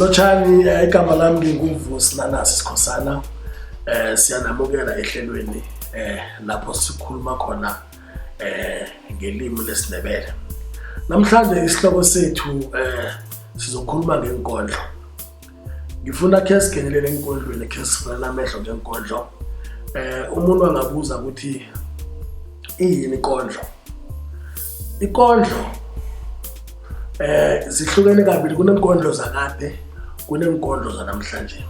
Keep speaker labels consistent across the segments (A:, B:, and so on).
A: Lotshani, igama lami nginguVusi Nanasi Sikhosana. Siyanamukela ehlelweni lapho sikhuluma khona ngelimi lesiNdebele. Namhlanje isihloko sethu sizokhuluma ngenkondlo. Ngifuna khe singenelele enkondlweni, khe sivulane amehlo ngenkondlo. Umuntu angabuza ukuthi iyini ikondlo? Ikondlo zihlukene kabili, kunenkondlo zakade, kunenkondlo zanamhlanje.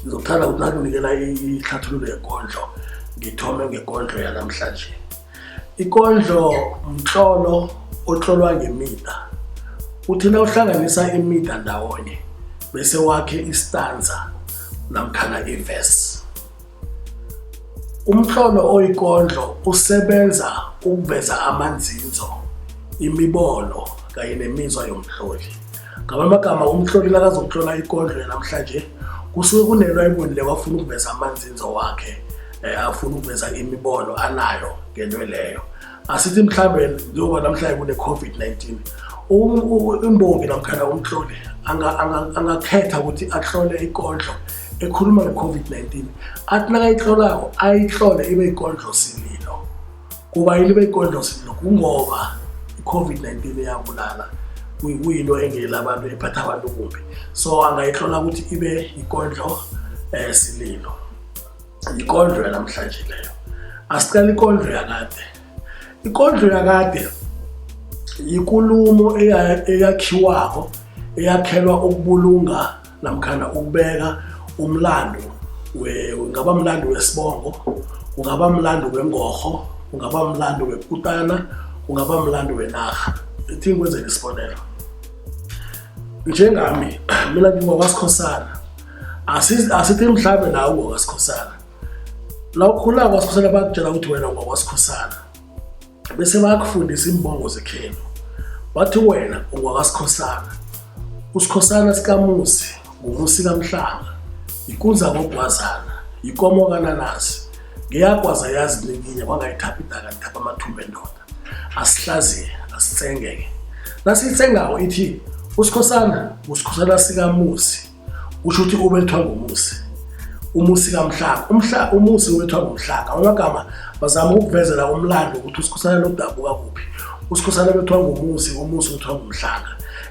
A: Ngizokuthanda ukuthi nakunikela ihlathululo yekondlo, ngithome ngekondlo yanamhlanje. Ikondlo mtlolo otlolwa ngemida. Uthi nawuhlanganisa imida ndawonye bese wakhe istanza namkhana ivesi. Umtlolo oyikondlo usebenza ukuveza amanzinzo, imibono kanye nemizwa yomtloli. Ngamanye amagama umtloli nakazokutlola ikondlo yanamhlanje kusuke kunento ayibonileko afuna ukuveza amanzinzo wakhe, afuna ukuveza imibono anayo ngento leyo. Asithi mhlambe njengoba namhlanje kune-COVID-19, imbongi namkhana umtloli angakhetha ukuthi atlole ikondlo ekhuluma nge-COVID-19, athi nakayitlolako ayitlole ibe ikondlo sililo. Kuba yini ibe ikondlo sililo? Kungoba i-COVID-19 iyabulala, kuyinto engeyela abantu, ephatha abantu kumbi. So angayitlola ukuthi ibe ikondlo sililo. Ikondlo yanamhlanje leyo. Asiqale ikondlo yakade. Ikondlo yakade yikulumo eyakhiwako, eyakhelwa ukubulunga namkhana ukubeka umlando, ungaba mlando wesibongo, ungaba mlando wengorho, ungaba mlando wekutana, ungaba mlando wenarha. Ithi ngikwenzele isibonelo. Njengami, mina ngingowakwaSikhosana. Asithi mhlambe nawe ungowakwaSikhosana. La ukhula kwaSikhosana bakutshela ukuthi wena ungowakwaSikhosana. Bese bayakufundisa imbongo zekhenu. Bathi wena ungowakwaSikhosana. USikhosana sikaMusi, nguMusi kaMhlanga, yikunza ngogwazana, yikomo kananazi. Ngeyagwaza yazi ninginya kwangayithapha idaka lithapha amathumbu endoda. Asihlaziye, asitsengeke. Nasiyitsengako ithi uSikhosana, uSikhosana sikaMusi. Kusho ukuthi ubethwa ngoMusi. UMusi kaMhlanga. UMusi ubethwa ngoMhlanga. Amagama bazama ukukuvezela umlando ukuthi uSikhosana lokudabuka kuphi. USikhosana bethwa ngoMusi, uMusi ubethwa ngoMhlanga.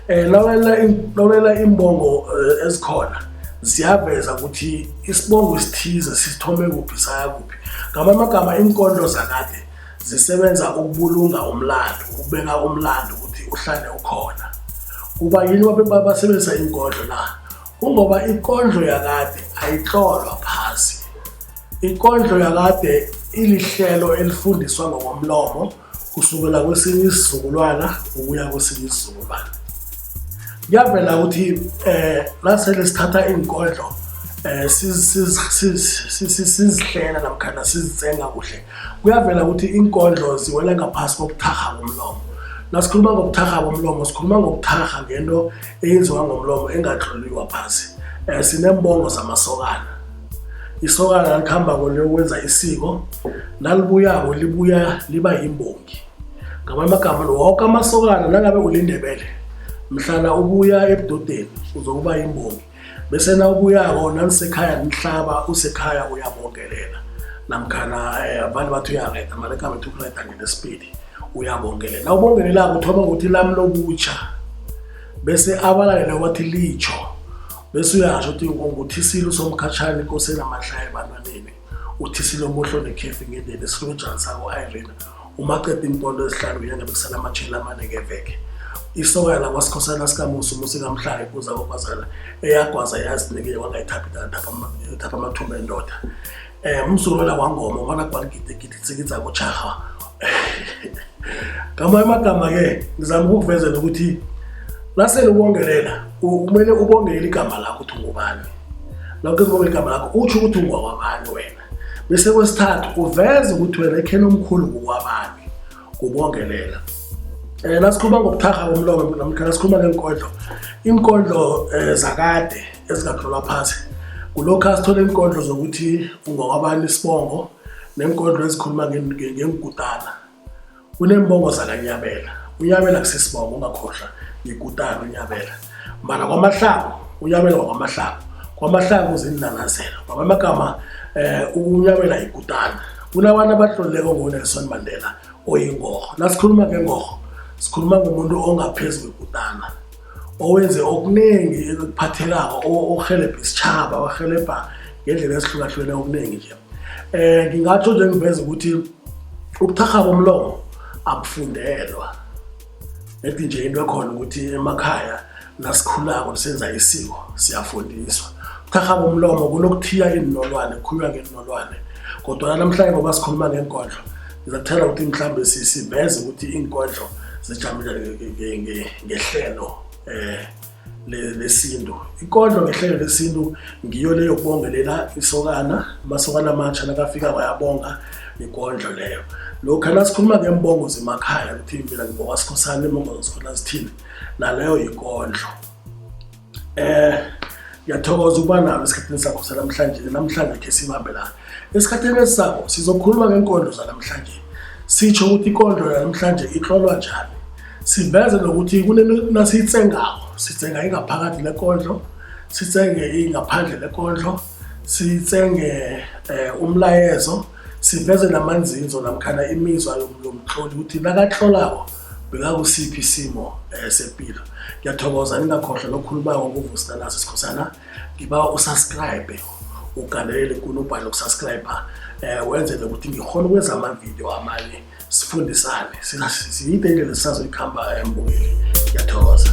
A: Lawulela imbongo ezikhona ziyaveza ukuthi isibongo esithize sithome kuphi saya kuphi. Ngamanye amagama iinkondlo zakade zisebenza ukubulunga umlando, ukubeka umlando ukuthi uhlale ukhona. Kuba yini basebenzisa inkondlo na? Kungoba ikondlo yakade ayitlolwa phasi. Ikondlo yakade ilihlelo elifundiswa ngokomlomo kusukela kwesinye isizukulwana ukuya kwesinye isizukulwana. Kuyavela ukuthi nasele sithatha iinkondlo sizihlela namkhana sizitsenga kuhle, kuyavela ukuthi iinkondlo ziwela ngaphasi kobuthakgha bomlomo. Nasikhuluma ngobuthakgha bomlomo, sikhuluma ngobuthakgha ngento eyenziwa ngomlomo engatloliwa phasi. Sineembongo zamasokana. Isokana likhambako liyokwenza isiko, nalibuyako libuya liba yimbongi. Ngamanye amagama woke amasokana nangabe uliNdebele, mhlana ubuya ebudodeni uzokuba yimbongi. Bese nawubuyako nanisekhaya nihlaba usekhaya uyabongelela. Namkhana abantu bathi uyareda, mara igama ethi ukureda ngelesipedi, uyabongelela. Nawubongelelako uthoma ngokuthi lami lokutsha, bese abalalele bathi litsho, bese uyasho ukuthi nguthisile usomkhatshana inkosi enamandla ebantwaneni, uthisile omuhle onekhefi ngendeni esihlokojana sako Irene, umaqeda iimpondo ezihlanu ngenyanga bekusala amatjheli amane ngeveke. Isokana lakwaSikhosana sikaMusi uMusi kaMhlanga ekuza kokwazana eyagwaza yazinikele wangayithaphi thapha amathumba endoda. Umzukulu wakwaNgoma umana kwaligidi tsikidza kuchaha. Ngamanye amagama-ke ngizama ukukuvezela ukuthi nasele ubongelela kumele ubongele igama lakho ukuthi ungubani. Lokho kubongela igama lakho utsho ukuthi ungwakwabani wena. Bese kwesithathu uveze ukuthi wena ekheni omkhulu ngokwabani kubongelela. Nasikhuluma ngobuthakgha bomlomo namkha nasikhuluma ngeenkondlo, iinkondlo zakade ezingatlolwa phasi kulokhu asithole iinkondlo zokuthi ungwakwabani isibongo neenkondlo ezikhuluma ngeenkutana. Kuneembongo zakaNyabela, uNyabela kusisibongo ungakhohlwa yikutana uNyabela. Mara kwaMahlangu, uNyabela wakwaMahlangu, kwaMahlangu ziinanazelo. Ngamanye amagama uNyabela yikutana. Kunabantu abatlolileko ngoNelson Mandela oyingorho. Nasikhuluma ngengorho, sikhuluma ngomuntu ongaphezu kwekutana, owenze okuningi ekuphathelako, ohelebha isitjhaba, ohelebha ngendlela ezihlukahlukene okuningi nje. Ngingatsho nje ngiveze ukuthi ubuthakgha bomlomo abufundelwa. Ethi nje into ekhona ukuthi emakhaya nasikhulako senza isiko siyafundiswa. Ubuthakgha bomlomo kunokuthiya iinolwane, kukhulunywa ngeenolwane. Kodwa namhlanje ngoba sikhuluma ngeenkondlo, ngizakuthanda ukuthi mhlambe siveze ukuthi iinkondlo zijame njani ngehlelo lesintu. Ikondlo ngehlelo lesintu ngiyo le yokubongelela isokana, amasokana amatjha nakafika bayabonga ikondlo leyo. Lokha nasikhuluma ngembongo zemakhaya ukuthi mina ngingowasikhosana iimbongo zasikhona zithini, naleyo yikondlo. Ngiyathokoza ukuba nawe esikhathini sakho sanamhlanje. Namhlanje khe sibambe la. Esikhathini esizako sizokhuluma ngeenkondlo zanamhlanje. Sitsho ukuthi ikondlo yanamhlanje itlolwa njani. Siveze nokuthi kunento nasiyitsengako, sitsenga ingaphakathi lekondlo, sitsenge ingaphandle lekondlo, sitsenge umlayezo, siveze namanzinzo namkhana imizwa yomtloli ukuthi nakatlolako bekakusiphi isimo sepilo. Ngiyathokoza, ningakhohlwa nokukhulumako nguVusi Nanaso Sikhosana. Ngibawa usubscribe, ugandelele kunobhala ukusubscribe, wenzele ukuthi ngikhone ukwenza amavidiyo amanye sifundisane. Siyide indlela esisazoyikhamba mbukeli. Ngiyathokoza.